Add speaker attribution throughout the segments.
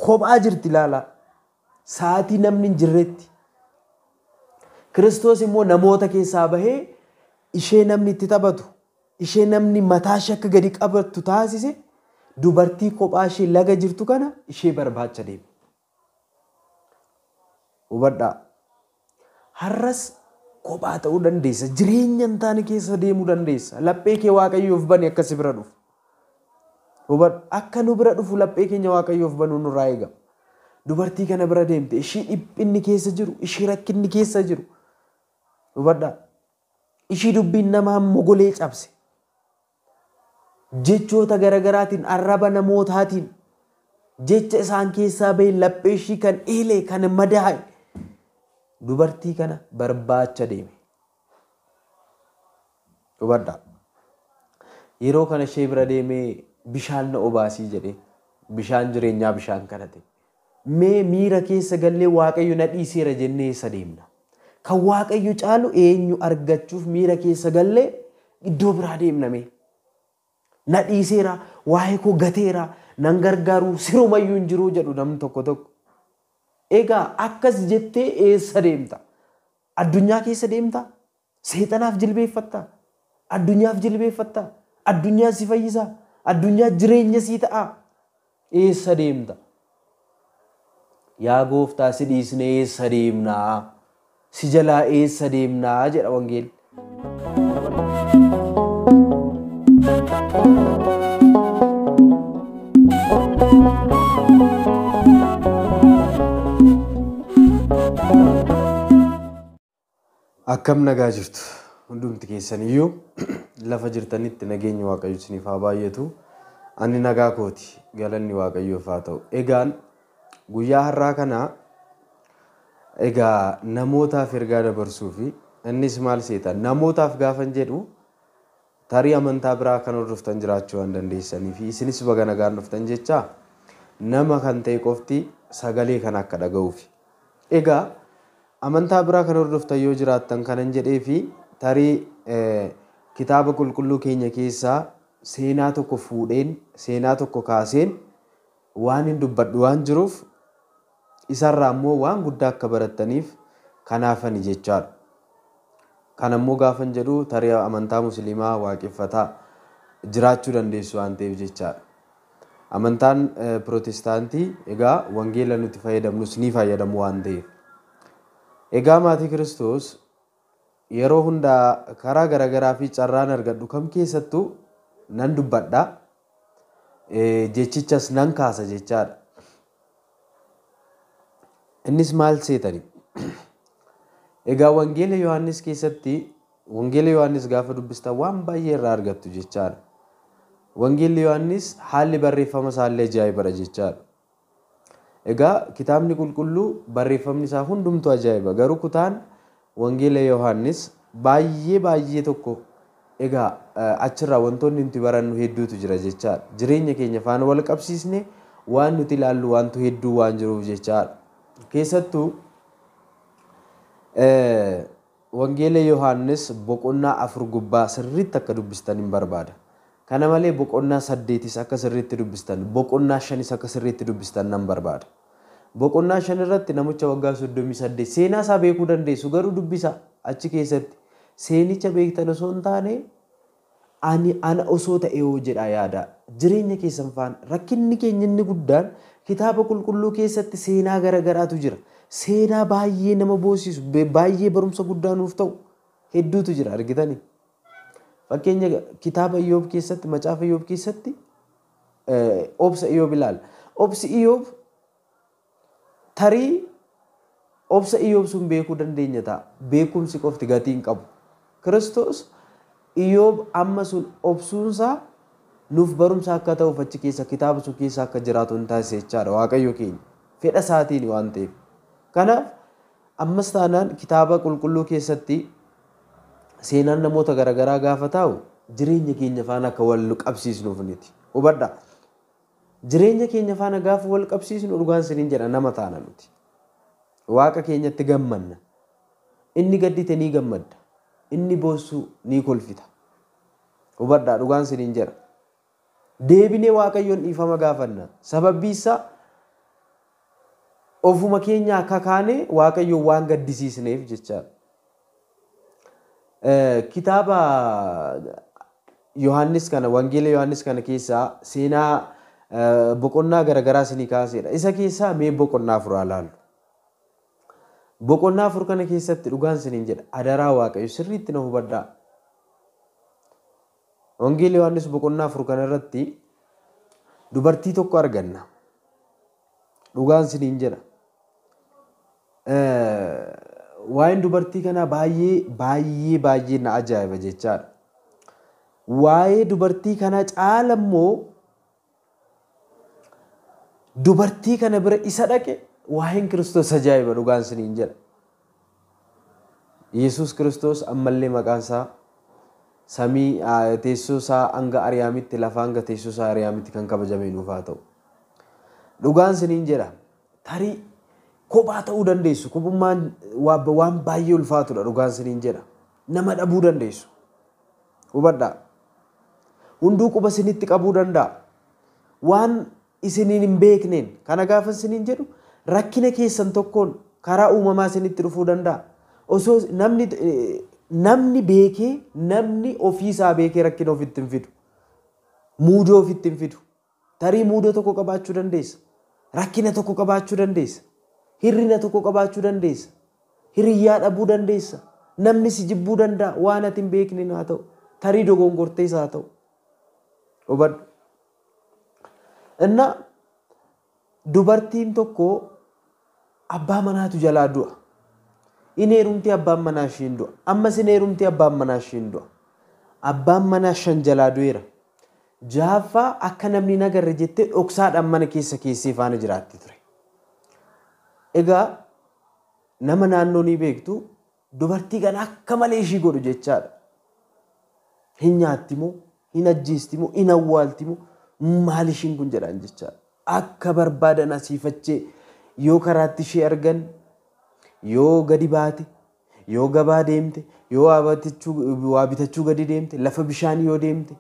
Speaker 1: Kophaa jirti ilaalaa. Sa'aatii namni hin jirretti. Kiristoos immoo namoota keessaa bahee ishee namni itti taphatu, ishee namni mataa ishee akka gadi qabattu taasise dubartii kophaa ishee laga jirtu kana ishee barbaacha deeme. Hubadhaa. Har'as kophaa ta'uu dandeessa. Jireenya hin taane keessa deemuu dandeessa. Laphee kee Waaqayyoof bani akka si bira dhufu. Hubadhu. Akka nu bira dhufu laphee keenya Waaqayyoof banuu nurraa eegama. Dubartii kana bira deemte ishii dhiphinni keessa jiru, ishii rakkinni keessa jiru. Hubadhaa. Ishii dubbiin namaa mogolee cabse. Jechoota garagaraatiin, arraba namootaatiin, jecha isaan keessaa bahe laphee ishii kan eelee kan madaa'e dubartii kana barbaacha deeme. Hubadhaa. Yeroo kana ishee bira deemee bishaan na obaasii jedhee bishaan jireenyaa bishaan kana ta'e. Mee miira keessa gallee Waaqayyo na dhiiseera jennee eessa deemna? Kan Waaqayyo caalu eenyu argachuuf miira keessa gallee iddoo biraa deemna mee? Na dhiiseera, waa'ee koo gateera, nan gargaaru sirumayyuu hin jiru jedhu namni tokko tokko. Egaa akkas jettee eessa deemta? Addunyaa keessa deemta? Seexanaaf jilbeeffatta? Addunyaaf jilbeeffatta? Addunyaa si fayyisa? Addunyaa jireenya sii ta'a? Eessa deemta? Yaa gooftaa si dhiisnee eessa deemnaa? Si jalaa eessa deemnaa jedha wangeelli. Akkam nagaa jirtu hundumti keessaniyyuu lafa jirtanitti nageenyi Waaqayyo isiniif haa baay'atu. Ani nagaa kooti, galanni Waaqayyoof haa ta'u. Egaan guyyaa har'aa kana egaa namootaaf ergaa dabarsuu fi innis maal seeta namootaaf gaafan jedhu tarii amantaa biraa kan hordoftan jiraachuu waan dandeessanii fi isinis baga nagaan dhuftan jecha nama kan ta'e qofti sagalee kana akka dhaga'uufi. Egaa amantaa biraa kan hordoftan yoo jiraattan kanan jedhee fi tarii kitaaba qulqulluu keenya keessaa seenaa tokko fuudheen seenaa tokko kaaseen waan hin dubbadhu waan jiruuf isarraa immoo waan guddaa akka barattaniif kanaafani jechaadha. Kan ammoo gaafan jedhu tarii amantaa musliimaa waaqeffataa jiraachuu dandeessu waan ta'eef jechaadha. Amantaan pirootestaantii egaa wangeela nuti fayyadamnus ni fayyadamu waan ta'eef. Egaa maatii Kiristoos yeroo hundaa karaa garaagaraa fi carraan argadhu kam keessattuu nan dubbadha. Jechichas nan kaasa jechaadha. Innis maal seetani? Egaa wangeela Yohaannis keessatti wangeela Yohaannis gaafa dubbistan waan baay'ee irraa argattu jechaadha. Wangeelli Yohaannis haalli barreeffama isaallee ajaa'ibadha jechaadha. Egaa kitaabni qulqulluu barreeffamni isaa hundumtuu ajaa'iba. Garuu kutaan wangeela Yohaannis baay'ee baay'ee tokko egaa achirraa wantoonni nuti barannu hedduutu jira jechaadha. Jireenya keenya faana wal qabsiisne waan nuti ilaallu wantu hedduu waan jiruuf jechaadha. Keessattuu wangeela Yohaannis boqonnaa 4 gubbaa sirriitti akka dubbistan hin barbaada. Kana malee boqonnaa 8 akka sirriitti dubbistan, boqonnaa 5 akka sirriitti dubbistan nan barbaada. Boqonnaa 5 irratti namicha waggaa 38 seenaa isaa beekuu dandeessu garuu dubbisa achi keessatti seenicha beektan osoo hin taane ani ana osoo ta'e yoo jedha yaada. Jireenya keessan faana rakkinni keenya inni guddaan kitaaba qulqulluu keessatti seenaa garagaraatu jira. Seenaa baay'ee nama boosisu, baay'ee barumsa guddaa nuuf ta'u hedduutu jira argitanii. Fakkeenya kitaaba Iyyoob keessatti, macaafa Iyyoob keessatti obsa Iyyoob ilaala. Obsi Iyyoob tarii obsa Iyyoob sun beekuu dandeenya ta'a. Beekumsi qofti gatii hin qabu. Kiristoos Iyyoob amma sun obsuunsaa nuuf barumsa akka ta'uuf achi keessa kitaaba sun keessa akka jiraatu hin taasise jechaadha Waaqayyo keenya. Fedha isaatiin waan ta'eef. Kanaaf ammas taanaan kitaaba qulqulluu keessatti seenaan namoota garaagaraa gaafa taa'u jireenya keenya faana akka wal qabsiisnuuf niti. Hubadhaa. Jireenya keenya faana gaafa wal qabsiisnu dhugaan isiniin jedha nama taana nuti. Waaqa keenyatti gammanna. Inni gaddite ni gammadda. Inni boossu ni kolfita. Hubadhaa dhugaan isiniin jedha. Deebinee Waaqayyoon dhiifama gaafanna. Sababbi isaa Ofuma keenya akka kaane Waaqayyo waan gaddisiisneef jechaadha. Kitaaba Yohaannis kana, Wangeela Yohaannis kana keessaa seenaa boqonnaa garaagaraa isinii kaaseedha. Isa keessaa mee boqonnaa 4 ilaallu. Boqonnaa 4 kana keessatti dhugaan isiniin jedha. Adaraa Waaqayyo sirriitti na hubadhaa. Wangeela Yohaannis boqonnaa 4 kana irratti dubartii tokko arganna. Dhugaan isiniin jedha. Waa'een dubartii kanaa baay'ee baay'ee baay'ee na ajaa'iba jechaadha. Waa'ee dubartii kanaa caala immoo dubartii kana bira isa dhaqe waa'een Kiristoos ajaa'iba dhugaan isiniin jedha. Yesuus Kiristoos ammallee maqaan isaa samii teessoo isaa hanga Ariyaamitti, lafa hanga teessoo isaa Ariyaamitti kan kabajame nuuf haa ta'u. Dhugaan isiniin jedha. Tarii kophaa ta'uu dandeessu. Kophummaan waan baay'ee ulfaatudha dhugaan isiniin jedha. Nama dhabuu dandeessu. Hubadhaa. Hunduu quba isinitti qabuu danda'a. Waan isiniin hin beekneen kana gaafa isiniin jedhu rakkina keessan tokkoon karaa uumamaa isinitti dhufuu danda'a. Osoo namni beekee, namni ofiisaa beekee rakkina ofitti hin fidu. Muudoo ofitti hin fidu. Tarii muudoo tokko qabaachuu dandeessa. Rakkina tokko qabaachuu dandeessa. Hirrina tokko qabaachuu dandeessa. Hiriyyaa dhabuu dandeessa. Namni si jibbuu danda'a. Waan ati hin beekne haa ta'u. Tarii dogongortees haa ta'u. Hubadhu. Inna dubartiin tokko abbaa manaatu jalaa du'a. Inni heerumti abbaan manaa ishiin du'a. Ammas inni heerumti abbaan manaa ishiin du'a. Abbaan manaa 5 jalaa du'eera. 6ffaa akka namni hin agarre jettee dhoksaadhaan mana keessa keessee faana jiraatti ture. Egaa nama naannoo ni beektu dubartii kana akka malee ishii godhu jechaadha. Hin nyaatti moo, hin ajjeesti moo, hin awwaalti moo, maal ishiin kun jedhaan jechaadha. Akka barbaadan asiifachee yoo karaatti ishee argan, yoo gadi baate, yoo gabaa deemte, yoo waa bitachuu gadi deemte, lafa bishaan yoo deemte,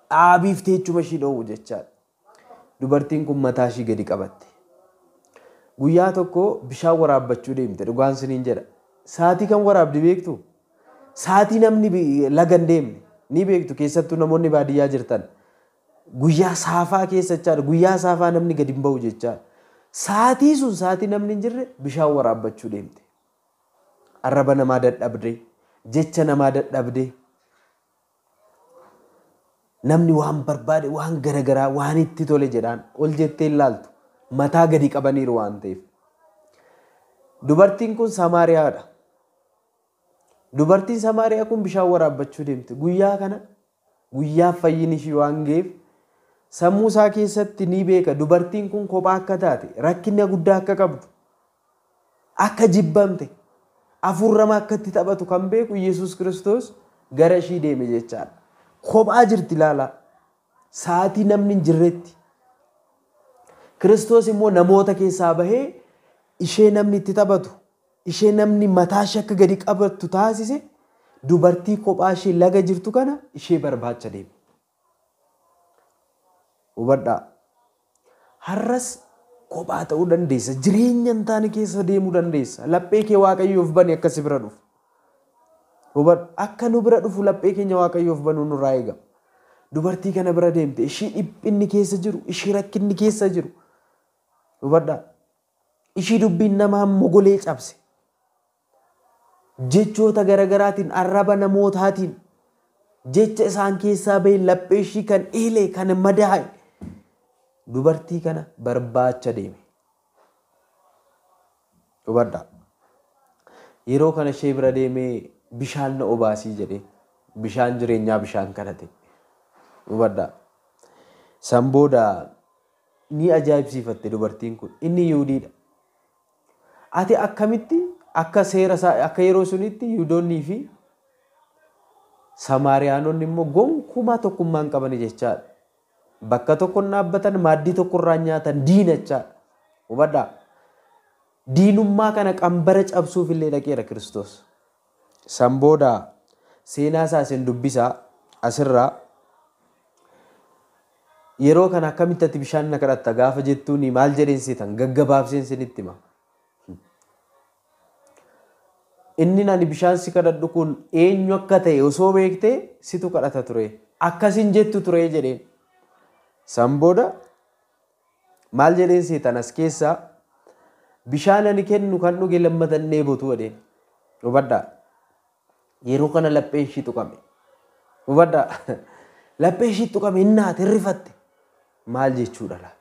Speaker 1: dhaabiif teechuma ishii dhoowwu jechaadha. Dubartiin kun mataa ishii gadi qabatte. Guyyaa tokko bishaan waraabbachuu deemte dhugaan isiniin jedha. Saatii kan waraabdi beektu? Saatii namni laga hin deemne ni beektu, keessattuu namoonni baadiyyaa jirtan. Guyyaa saafaa keessa jechaadha. Guyyaa saafaa namni gadi hin bahu jechaadha. Saatii sun saatii namni hin jirre bishaan waraabbachuu deemte. Arraba namaa dadhabde, jecha namaa dadhabde. Namni waan barbaade, waan garagaraa, waan itti tole jedhaan ol jettee ilaaltu. Mataa gadi qabaniiru waan ta'eef. Dubartiin kun Samaariyaadha. Dubartiin Samaariyaa kun bishaan waraabbachuu deemte. Guyyaa kana guyyaa fayyinni ishii waan ga'eef sammuu isaa keessatti ni beeka. Dubartiin kun kophaa akka taate, rakkina guddaa akka qabdu, akka jibbamte, hafuurrama akka itti taphatu kan beeku Yesuus Kiristoos gara ishii deeme jechaadha. Kophaa jirti ilaalaa. Saatii namni hin jirretti. Kiristoos immoo namoota keessaa bahee ishee namni itti taphatu, ishee namni mataa ishee akka gadi qabattu taasise dubartii kophaa ishee laga jirtu kana ishee barbaacha deeme. Hubadhaa. Har'as kophaa ta'uu dandeessa. Jireenya hin taane keessa deemuu dandeessa. Laphee kee Waaqayyoof bani akka si bira dhufu. Hubadhu. Akka nu bira dhufu laphee keenya Waaqayyoof banuu nurraa eegama. Dubartii kana bira deemte ishii dhiphinni keessa jiru, ishii rakkinni keessa jiru. Hubadhaa. Ishii dubbiin namaa mogolee cabse. Jechoota garagaraatiin, arraba namootaatiin, jecha isaan keessaa bahe laphee ishii kan eelee, kan madaa'e dubartii kana barbaacha deeme. Hubadhaa. Yeroo kana ishee bira deemee bishaan na obaasii jedhee, bishaan jireenyaa bishaan kadhate. Hubadhaa. San booda ni ajaa'ibsiifatte dubartiin kun. Inni Yihudiidha. Ati akkamitti akka seera isaa, akka yeroo sunitti Yihudoonnii fi Samaariyaanonni immoo gonkumaa tokkummaa hin qabani jechaadha. Bakka tokko hin dhaabbatan, maaddii tokko irraa nyaatan, diina jechaadha. Hubadhaa. Diinummaa kana qambara cabsuuf illee dhaqeera Kiristoos. San booda seenaa isaa isin dubbisaa asirraa. Yeroo kana akkamitti ati bishaan na kadhatta gaafa jettuuni maal jedheen seetan gaggabaabseen isinitti hima. Inni ani bishaan si kadhadhu kun eenyu akka ta'e osoo beektee situ kadhata ture. Akkasin jettu ture jedheen. San booda maal jedheen seetan as keessaa bishaan ani kennu kan dhuge lammata hin dheebotu jedheen. Hubadhaa. Yeroo kana lapheen ishii tuqame. Hubadhaa. Lapheen ishii tuqame hin naate hin rifatte. Maal jechuudha laata?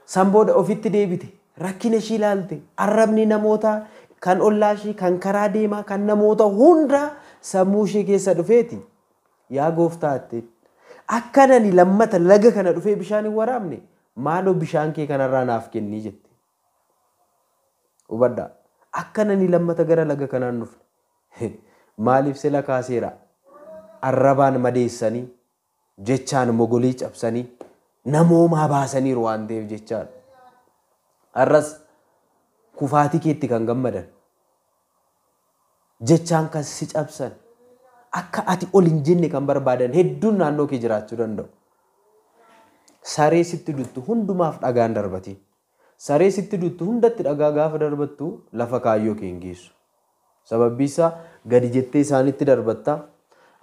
Speaker 1: San booda ofitti deebite. Rakkina ishii ilaalte. Arrabni namootaa kan ollaa ishii, kan karaa deemaa, kan namoota hundaa sammuu ishee keessa dhufeeti. Yaa gooftaa jetteen. Akka nani lammata laga kana dhufee bishaan hin waraabne maaloo bishaan kee kanarraa naaf kennii jette. Hubadhaa. Akka nani lammata gara laga kanaan dhufne. Maaliif sila kaaseera? Arrabaan madeessanii, jechaan mogolii cabsanii, namoomaa baasaniiru waan ta'eef jechaadha. Har'as kufaatii keetti kan gammadan, jechaan kan si cabsan, akka ati ol hin jenne kan barbaadan hedduun naannoo kee jiraachuu danda'u. Saree sitti duttu hundumaaf dhagaan darbatiin. Saree sitti duttu hundatti dhagaa gaafa darbattu lafa kaayyoo kee hin geessu. Sababbi isaa gadi jettee isaanitti darbatta.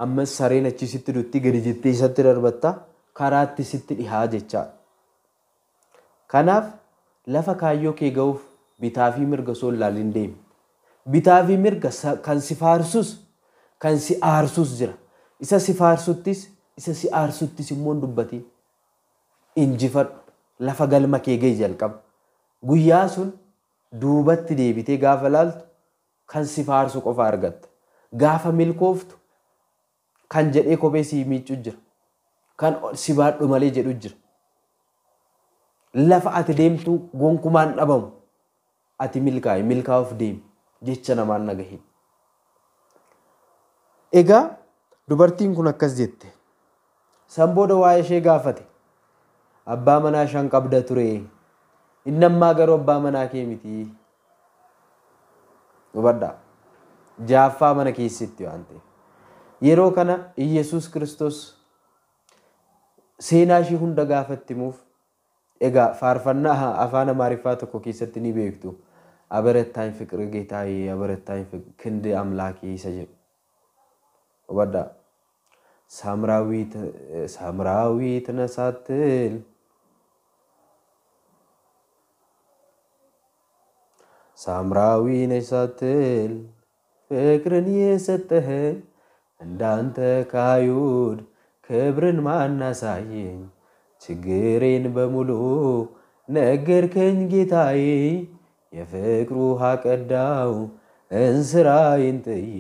Speaker 1: Ammas sareen achi sitti dutti gadi jettee isatti darbatta. Karaatti sitti dhihaa jechaadha. Kanaaf lafa kaayyoo kee ga'uuf bitaa fi mirga osoo hin ilaalin deemi. Bitaa fi mirga kan si faarsus kan si aarsus jira. Isa si faarsuttis isa si aarsuttis immoo hin dubbatiin. Injifadhu. Lafa galma kee gahi jalqaba. Guyyaa sun duubatti deebitee gaafa laaltu kan si faarsu qofa argatta. Gaafa milkooftu kan jedhee kophee si miiccu jira. Kan si baadhu malee jedhu jira. Lafa ati deemtu gonkumaan dhabamu. Ati milkaa'i, milkaa'uuf deemi jecha namaan nagahin. Egaa dubartiin kun akkas jette. San booda waa'ee ishee gaafate. Abbaa manaa 5 qabda ture. Inni ammaa garuu abbaa manaa kee miti. Hubadhaa. 6ffaa mana keessatti waan ta'eef. Yeroo kana Iyyasuus Kiristoos seenaa ishee hunda gaafatti himuuf egaa faarfannaa afaan Amaariffaa tokko keessatti ni beektu. Abarattaan fiqir geetaayee, abarattaan ክንድ አምላኬ isa jedhu. Hubadhaa. ሳምራዊት ነህ ሳትል ሳምራዊ ነሽ ሳትል ፍቅርን የሰጠኸኝ እንዳንተ ከአይሁድ ክብርን ማን አሳየኝ? ችግሬን በሙሉ ነገርከኝ ጌታዬ፣ የፍቅሩ ውሃ ቀዳው እንስራዬን ጥዬ።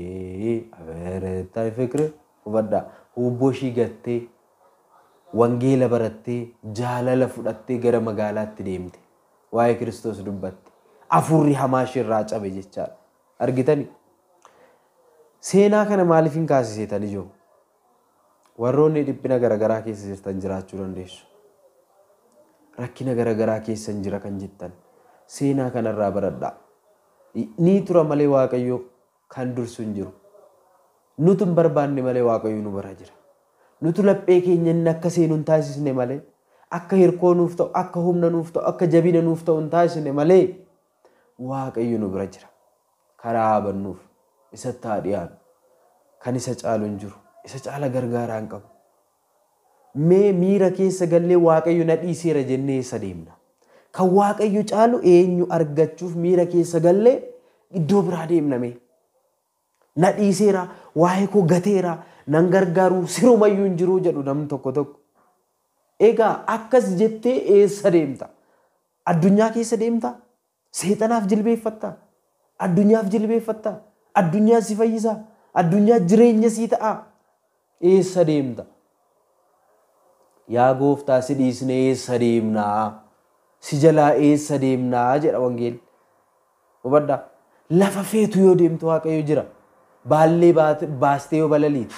Speaker 1: አበረታኝ ፍቅር። Hubadhaa. Hubboo ishii gattee wangeela barattee jaalala fudhattee gara magaalaatti deemte. Waa'ee Kiristoos dubbatte. Afurri hamaa ishee irraa cabe jechaadha. Argitani? Seenaa kana maaliif hin kaasiseetan ijoo? Warroonni dhiphina garaagaraa keessa jirtan jiraachuu dandeessu. Rakkina garaagaraa keessa hin jira kan jettan. Seenaa kanarraa baradhaa. Ni tura malee Waaqayyo kan dursu hin jiru. Nutu hin barbaanne malee Waaqayyo nu bara jira. Nutu laphee keenya inni akka seenu hin taasisne malee, akka hirkoo nuuf ta'u, akka humna nuuf ta'u, akka jabina nuuf ta'u hin taasisne malee Waaqayyo nu bira jira. Karaa habannuuf isatti haa dhiyaannu. Kan isa caalu hin jiru. Isa caala gargaaraa hin qabu. Mee miira keessa gallee Waaqayyo na dhiiseera jennee isa deemna. Kan Waaqayyo caalu eenyu argachuuf miira keessa gallee iddoo biraa deemna mee? Na dhiiseera, waa'ee koo gateera, nan gargaaru sirumayyuu hin jiru jedhu namni tokko tokko. Egaa akkas jettee eessa deemta? Addunyaa keessa deemta? Seexanaaf jilbeeffatta? Addunyaaf jilbeeffatta? Addunyaa si fayyisa? Addunyaa jireenya sii ta'a? Eessa deemta? Yaa gooftaa si dhiisnee eessa deemnaa? Si jalaa eessa deemnaa jedha wangeelli. Hubadhaa. Lafa feetu yoo deemtu Waaqayyo jira. Baallee baastee yoo balaliite,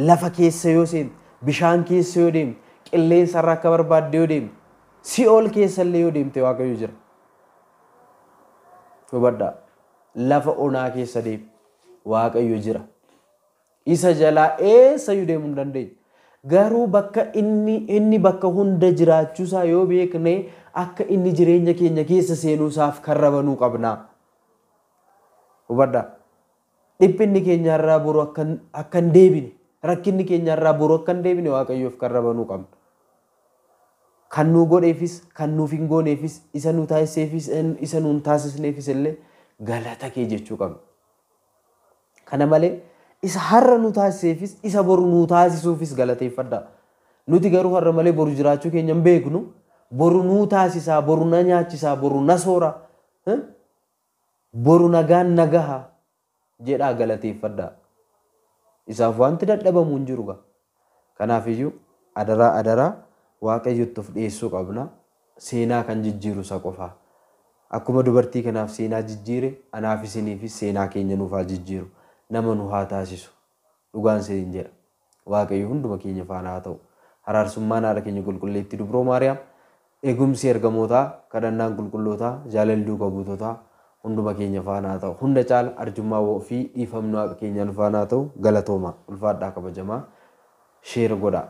Speaker 1: lafa keessa yoo seente, bishaan keessa yoo deemte, qilleensa irra akka barbaadde yoo deemte, si'ool keessa illee yoo deemte Waaqayyo jira. Hubadhaa. Lafa onaa keessa deemi, Waaqayyo jira. Isa jalaa eessayyuu deemuu hin dandeenye. Garuu bakka inni bakka hunda jiraachuusaa yoo beekne akka inni jireenya keenya keessa seenuusaaf karra banuu qabna. Hubadhaa. Dhiphinni keenya irraa boru akka hin deebine, rakkinni keenya irraa boru akka hin deebine Waaqayyoof karra banuu qabna. Kan nuu godheefis, kan nuuf hin gooneefis, isa nu taasiseefis, isa nuun taasisneefis illee galata kee jechuu qabna. Kana malee isa har'a nu taasiseefis, isa boru nu taasisuufis galateeffadhaa. Nuti garuu har'a malee boru jiraachuu keenya hin beeknu. Boru nuu taasisaa, boru na nyaachisaa, boru na soora, boru nagaan na gaha jedhaa galateeffadhaa. Isaaf wanti dadhabamu hin jiru gaa. Kanaafiyyuu adaraa adaraa Waaqayyotti of dhiyeessuu qabna. Seenaa kan jijjiiru isa qofaa. Akkuma dubartii kanaaf seenaa jijjiire, anaaf isiniifis seenaa keenya nuuf haa jijjiiru. Nama nu haa taasisu. Dhugaan isiniin jedha. Waaqayyo hunduma keenya faana haa ta'u. Araarsummaan haadha keenya qulqulleettii Dubroo Maariyaam, eegumsi ergamootaa, kadhannaan qulqullootaa, jaalalli duuka buutotaa hunduma keenya faana haa ta'u. Hunda caala arjummaa fi dhiifamni Waaqa keenyaa nu faana haa ta'u. Galatooma. Ulfaadhaa kabajamaa. Sheera godhaa.